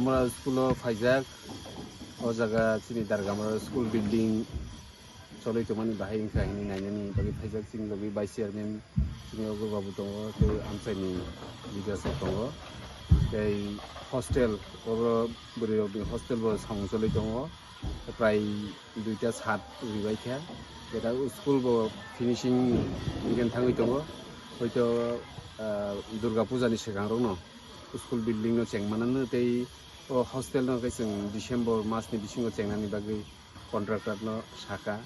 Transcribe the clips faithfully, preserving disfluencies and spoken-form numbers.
Dargamura school o phaijak, o jaga chini Dargamura school building choloi tongmani bahai wngkha hinwi nainani bagwi phaijak chini logi vice chairman chini Ogur babu tongo tei amchaini leaders rok tongo tei hostel oro bwrwi rokni hostel bo samung choloi tongo prai duita sat ribaikha jeta school bo finishing ni hingke thangwi tongo hoito ah, Durga puja ni swkang rokno school building no chengmanano tei o hostel no khe chwng December mas ni bisingo chengnani bagwi contractor no saka.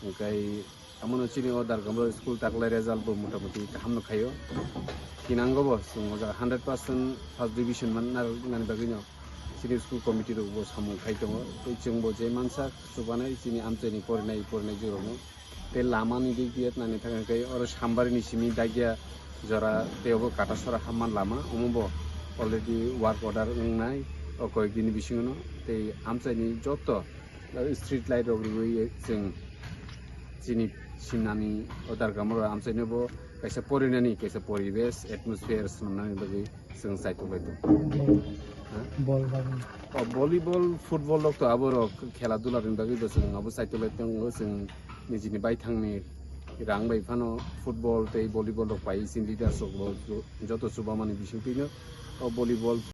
Hwnkhe amono chini o Dargamura school taklai result bo motamuti kaham no khaio. Kinango bo chwng o jaga hundred percent first division man narwknani bagwi no chini school committee rok bo samung khai tongo. Tei chwng bo je mansa chubanai chini amchaini porinai porinai jwrokno. Tei lama ni dik biya nani thang khe oro Sambari ni simi Dagia jora tei obo Katasora hamma lama omo bo already work order wngnai o koyek dini bisingo no tei amchaini joto street light rok riwi chwng chini simnani o Dargamura amchaino bo kaisa porinani kaisa poribesh atmosphere swnamnani bagwi chwng saitogwi tongo. Bol bagwi. O volleyball, football rok to aborok khela dula ni bagwi bo chwng abo saitogwi tongo chwng nijini baithangni rang bai phano football tei volleyball rok pai chini leaders rok bo joto chubamani bisingtwino o volleyball